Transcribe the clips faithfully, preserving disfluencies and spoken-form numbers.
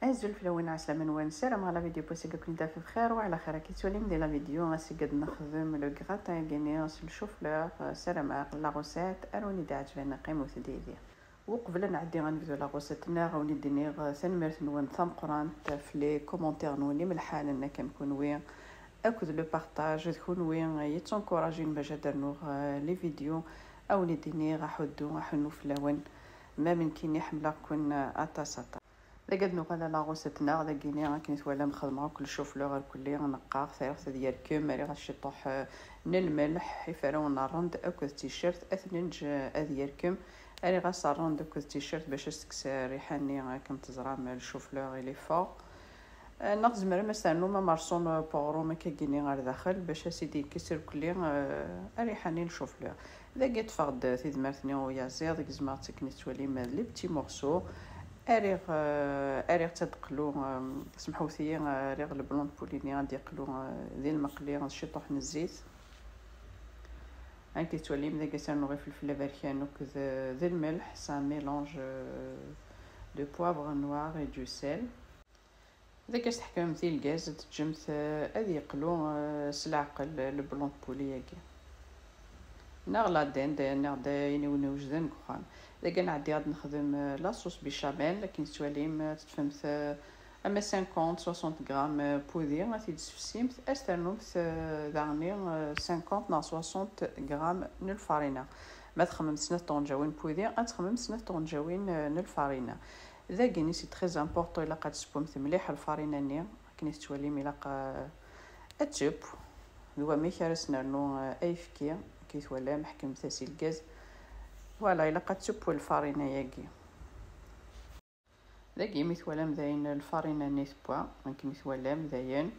Azul fell-awen, ɛeslama-nwen, ssarameɣ la vidéo n wass-agi ad ken-id-taf bxir wa ɛla xir. Akka tettwalim di la vidéo, ass-agi ad nexdem le gratin-agi-nni s le chou-fleur. Ssarameɣ la recette ad wen-id-iɛǧeb, qqimet yid-i. Uqbel ad nɛeddi ad nebdu la recette-nneɣ, ad wen-id-iniɣ tanemmirt-nwen tameqqrant ɣef les commentaires-nwen imelḥanen akken kenwi, akked le partage d kenwi yettunkurajin bac ad d-rnuɣ, euh, les vidéos. Ad wen-id-iniɣ aḥuddu, aḥunnu fell-awen, ma nekkini ḥemmleɣ-ken, euh, aṭas, aṭas. Dagi ad nuɣal ɣer la recette-nneɣ. Dagi-ni akken i twalam xedmeɣ akk le chou-fleur irkelli, neqqaɣ-t, rriɣ-t ad yerkem, rriɣ-as ciṭuḥ, eh, n lmelḥ, iferrawen n rrend akked ticcert ad ten-neǧǧ, eh, ad yerkem. Rriɣ-as rrend akked ticcert bac ad s-tekkes rriḥa-nni. Akken teẓram, le chou-fleur il est fort. Eh, neɣ tzemrem ad s-ternum amerṣum, eh, n uɣrum akkagi-ni ɣer daxel bac ad s-id-yekkes irkelli, eh, rriḥa-nni n le chou-fleur. Dagi ṭṭfeɣ-d tidmert-nni uyaziḍ, gezmeɣ-tt akken i tettwalim, les petits morceaux. Rriɣ, eh, rriɣ-tt ad teqlu, eh, semḥewt-iyi, eh, rriɣ le blanc de poulet-nni ad yeqlu, eh, di lmeqli d ciṭuḥ n zzit. Akken i tettwalim, dagi ad s-rnuɣ ifelfel aberkan akked, eh, d lmelḥ, c'est un mélange, eh, de poivre noir et du sel. Dagi ad s-tḥekmemt i lgaz, ad teǧǧemt, eh, ad yeqlu, eh, s leɛqel, eh, le blanc de poulet-agi. Neɣ la dinde, neɣ d ayen i wen-iwejden deg uxxam. Dagi ad nɛeddi ad nexdem, eh, la sauce béchamel. Akken tettwalim, eh, ad teṭṭfemt, eh, ama cinquante, soixante grammes, eh, n wudi, ad t-id-tessefsimt, ad s-ternumt, eh, daɣen, eh, cinquante neɣ soixante grammes n lfarina. Ma txemmemt snat tɣenǧawin n wudi, ad txemmemt snat tɣenǧawin, eh, n lfarina. Dagi-ni c'est très important, ilaq ad tessewwemt mliḥ lfarina-nni. Akken i tettwalim, ilaq, eh, ad teww. D wamek ara s-nernu, eh, ayefki. Akken i twalam, ḥekmemt-as i lgaz. Voilà, ilaq ad teww lfarina-agi. Dagi, mi twalam dayen lfarina-nni tewwa, akken i twalam dayen,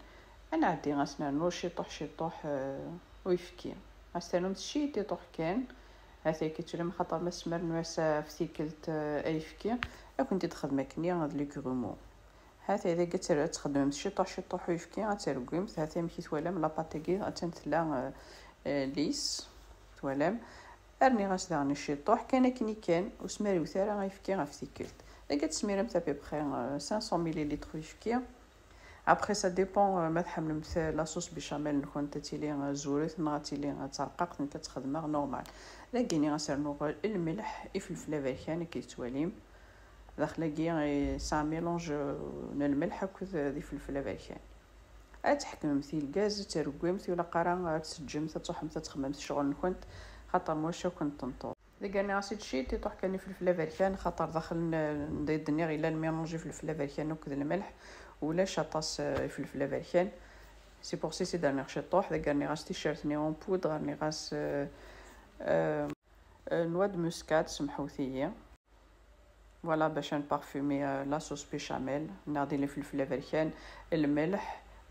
ad nɛeddi ad s-nernu ciṭuḥ ciṭuḥ, eh, uyefki. Ad s-ternumt ciṭuḥ kan. Ata akka i tettwalim, xaṭer ma s-nernu-as ɣef tikkelt, eh, ayefki, ad kent-id-xedm akken d le grumeau. Ata dagi ad ter-, ad txedmemt ciṭuḥ ciṭuḥ uyefki, ad tergwimt. Ata amek i twalam la pâte-agi, attan tella, eh, eh, lisse, twalam. Rniɣ-as daɣen ciṭuḥ kan akken i kan, ur smariwet ara ayefki ɣef tikkelt. Dagi ad tesmiremt à peu près, euh, cinq cents millilitres uyefki. Après, ça dépend, euh, ma tḥemmlemt la sauce béchamel-nkent ad tili, euh, zuret neɣ ad tili, euh, d tarqaqt, nekk ad tt-xedmeɣ normal. Dagi-ni ad s-rnuɣ lmelḥ, ifelfel aberkan, akken i tettwalim. Daxel-agi, eh, c'est un mélange, euh, n lmelḥ akked, euh, d ifelfel aberkan. Ad tḥekmemt i lgaz, ad tergwimt, ur ilaq ara ad teǧǧemt, ad truḥemt ad txemmemt ccɣel-nkent, xaṭer ma ulac ad kent-tenṭur. Dagi rniɣ-as-id ciṭuḥ kan ifelfel aberkan, xaṭer daxel n, n, d-nniɣ yella lmiranj ifelfel aberkan akked lmelḥ, ulac aṭas, eh, ifelfel aberkan. C'est pour ça i d-rniɣ ciṭuḥ. Dagi rniɣ-as ticcert-nni en poudre, rniɣ-as, eh, eh, eh, noix de muscade, semḥewt-iyi. Voilà, bac ad nparfumi, euh, la sauce béchamel, nniɣ-d ifelfel aberkan, lmelḥ,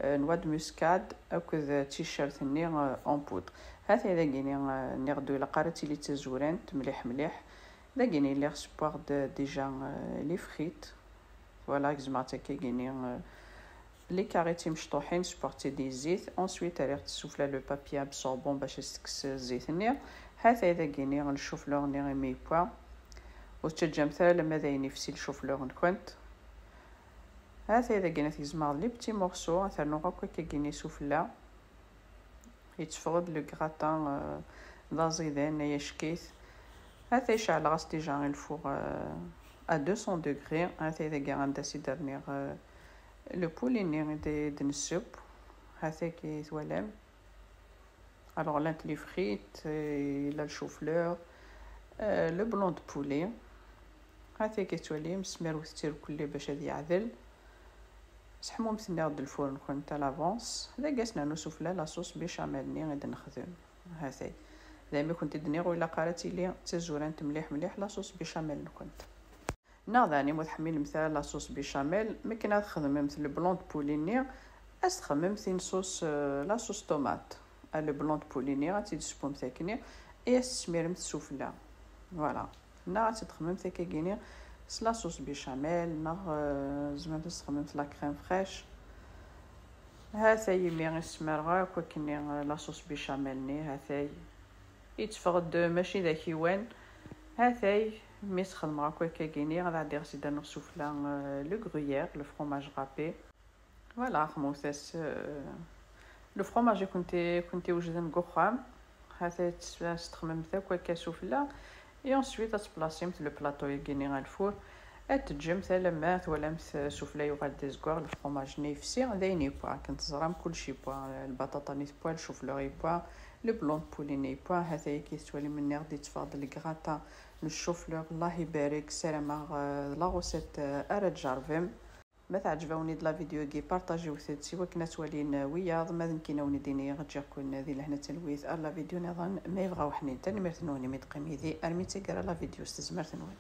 euh, noix de muscade akked ticcert-nni, euh, en poudre. Hatay dagini, euh, nniɣ-d ur ilaq ara ad tili d tazurant mliḥ mliḥ. Dagini lliɣ ssewweɣ-d déjà, euh, les frites. Voilà, gezmeɣ-tt akkagini, euh, les carrés timecṭuḥin, ssewweɣ-tt-id i zzit. Ensuite, rriɣ-tt sufella le papier absorbant bac ad s-tekkes zzit-nni. Hatay dagini, le chou-fleur-nni imi yewwa. Ur tettaǧǧamt ara alamma d ayen ifsi le chou-fleur-nkent. Hatay dagini, ad t-gezmeɣ les petits morceaux, ad t-rnuɣ akk akkagini sufella. Yetteffeɣ-d le gratin, euh, d aẓidan, ay acek-it. Hatay ceɛleɣ-as déjà i lfur, euh, à deux cents degrés. Hatay dagi anda s i d-rniɣ, euh, le poulet-nni i d-, i d-nesseww. Hatay ki twalam. Alors, llant les frites, euh, yella le chou-fleur, euh, le blanc de poulet. Hatay ki twalim, smirwet-tt irkelli bac ad yeɛdel. Seḥmumt-nniɣ-d lfur-nkent à l'avance. Dagi ad s-nernu sufella la sauce béchamel-nni i d-nexdem. Hatay. Daymi kent-id-nniɣ ur ilaq ara ad tili d tazurant mliḥ mliḥ la sauce béchamel-nkent. Neɣ daɣen ma ur tḥemmilemt ara la sauce béchamel, mi akken ad txedmemt le blanc de poulet-nni, ad s-txedmemt une sauce, euh, la sauce tomate. Ah, le blanc de poulet-nni, ad tt-id-tessewwemt akkenni, et ad s-tesmiremt sufella. Voilà. Neɣ ad tt-id-txedmemt akkagini s la sauce béchamel, neɣ, euh, tzemremt ad s-txedmemt la crème fraîche. Hatay imi i smireɣ akk akkenni, euh, la sauce béchamel-nni, hatay. Yetteffeɣ-d mačči d akiwan. Hatay, Mi sxedmeɣ akk akka-gini, ad ɛeddiɣ s-id-rnuɣ sufella, euh, le gruyère, le fromage râpé. Voilà, xmutas, euh, le fromage i kent-, i kent-iwejden deg uxxam. Hata s-, s-texmemt akk akka sufella. Et ensuite, ad tplasimt le plateau-agi-ni ɣer lfur. Ad teǧǧemt alamma twalamt, euh, sufella yuɣal-d d azeggaɣ, le fromage-nni yefsi, d ayen yewwa. Akken teẓram, kullec yewwa. Lbaṭaṭa-nni tewwa, le chou-fleur yewwa, le blanc de poulet-nni yewwa. Hata-yagi tettwalim nniɣ-d yetteffeɣ-d le gratin n chou-fleur. Allah ibarek, ssarameɣ, euh, d la recette, euh, ara tjerrbem. Ma teɛǧeb-awen-id la vidéo-agi, partagiwet-tt i wakken ad twalin wiyaḍ. Ma d nekkini ad wen-id-iniɣ, ǧǧiɣ-ken di lehna d talwit ar la vidéo niḍen ma yebɣa uḥnin. Tanemmirt-nwen imi d-teqqim yid-i armi d taggara la vidéo s tezmert-nwen.